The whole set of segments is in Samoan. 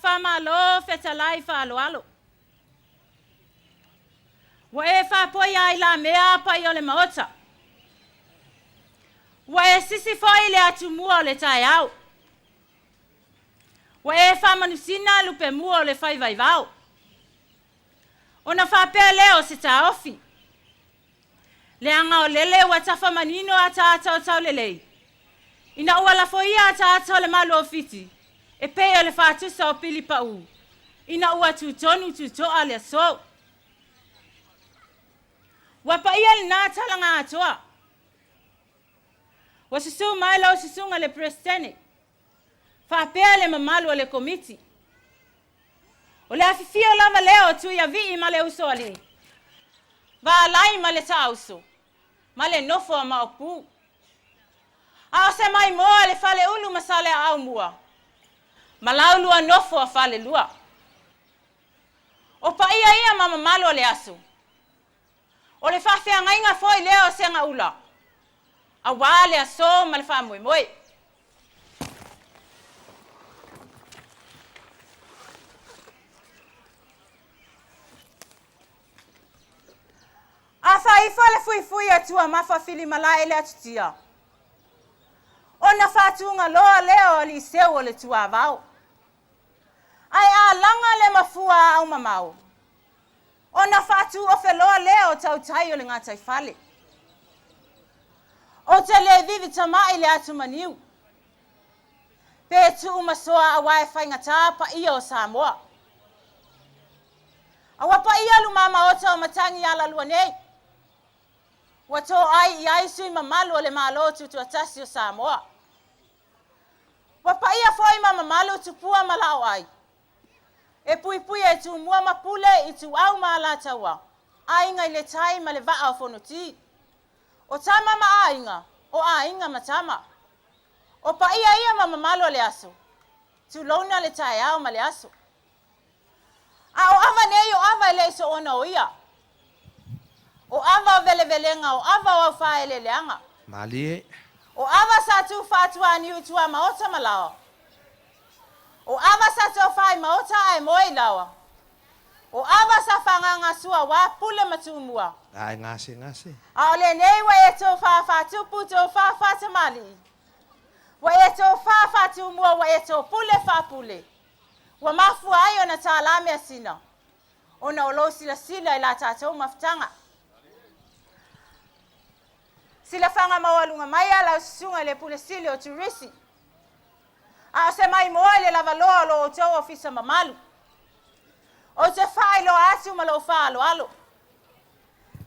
Faamalo fetalai faaaloalo. Ua e faapoia ai lamea paia o le Maota. Ua e sisi foi le atumua o le taeao. Ua e faamanusina lupemua o le fai vaivao. Ona faapea lea o se taofi. Leaga o lele ua tafa manino ataata o taulelei, ina ua lafoia ataata o le malu o Fiti e pei o le faatusa o pili paū, ina ua tutonu tutoa le aso. Ua paia lena talaga atoa. Ua susu mai lau susuga le Peresetene, faapea le mamalu o le Komiti. O le afifio lava lea o Tuiavii ma le Usoalii, Vaalai ma le Taauso, ma le nofo a Maopu. A o se maimoa le Faleulu ma Saleaaumua, ma Laulua nofo a Falelua. O paia ia ma mamalu o le aso. O le faafeagaiga foi lea o Segaula, aua le aso ma le faamoemoe. A fai ifo le fuifui a Tuamafa Filimalae i le atutia, ona faatugaloa lea o Aliiseu o le tuavao. Ae a laga le mafua a Aumamao, Ona faatuofe loa lea o tautai o le gataifale. Ou te le vivi tama'i le atumaniu, pe tuu masoa aua e faigata paia o Samoa. A ua paia lumamaota o matagi alalua nei, ua toai i ai sui mamalu o le Malo Tutoatasi o Samoa. Ua paia foi ma mamalu tupua ma laoai, E puipuia e Tumua ma Pule, Ituau ma Alataua, Aiga i le Tai ma le Vaa o Fonoti. O Tama ma Aiga, o Aiga ma Tama. O paia ia ma mamalu o le aso, tulouna le taeao ma le aso. A o ava nei o ava e le i soona o ia. O ava o velevelega, o ava o aufaeleeleaga. Malie. O ava sa tu faatuaniu i tuamaota ma laoa. O ava sa tofa i maota ae moe i laoa. O ava sa fagagasua aua Pule ma Tumua. Ae gasegase. A o lenei ua e tofa faatupu tofa faatamalii. Ua e tofa faatumua ua e topule faapule. Ua mafua ai ona tala measina ona o lou silasila i la tatou mafutaga. Silafaga maualuga mai a lau susuga i le Pule Sili o Turisi. A o se maimoa i le lavaloa o lo outou ofisa mamalu. Ou te faailoa atu ma lou faaaloalo.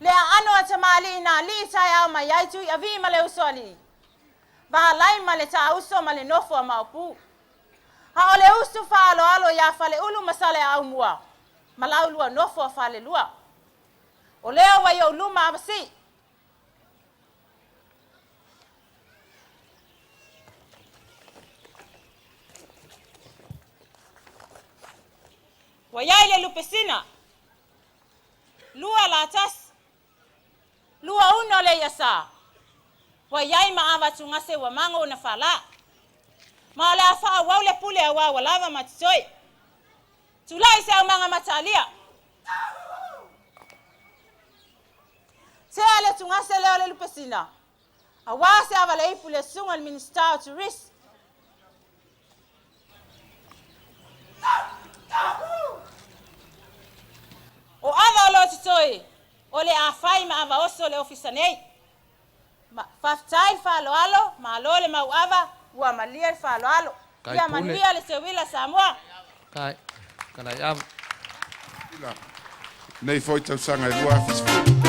Le aano a tamalii na alii taeao mai ai Tuiavii ma le Usoalii, Vaalai ma le Taauso ma le nofo a Maopu. A o le usu faaaloalo ia Faleulu ma Saleaaumua ma Laulua nofo a Falelua. O lea ua i ou luma Avasii. Ua i ai le lupesina, 2 la 1, 2 6 le iasa. Ua i ai ma ava tugase ua mago ona fala. Ma o le a faaauau le pule aua ua lava ma totoe. Tulai se aumaga mataalia. Tea le tugase lea o le lupesina, aua se ava le ipu le susuga i le Minisita o Turisi. O ava o lo o totoe, o le a fai ma ava oso le ofisa nei. Faafetai le faaaloalo, malo le mauava, ua malie le faaaloalo. Kai Ia pule. manuia le seuila Samoa. Kai, kalai ava. Nei foi tausaga e 2010.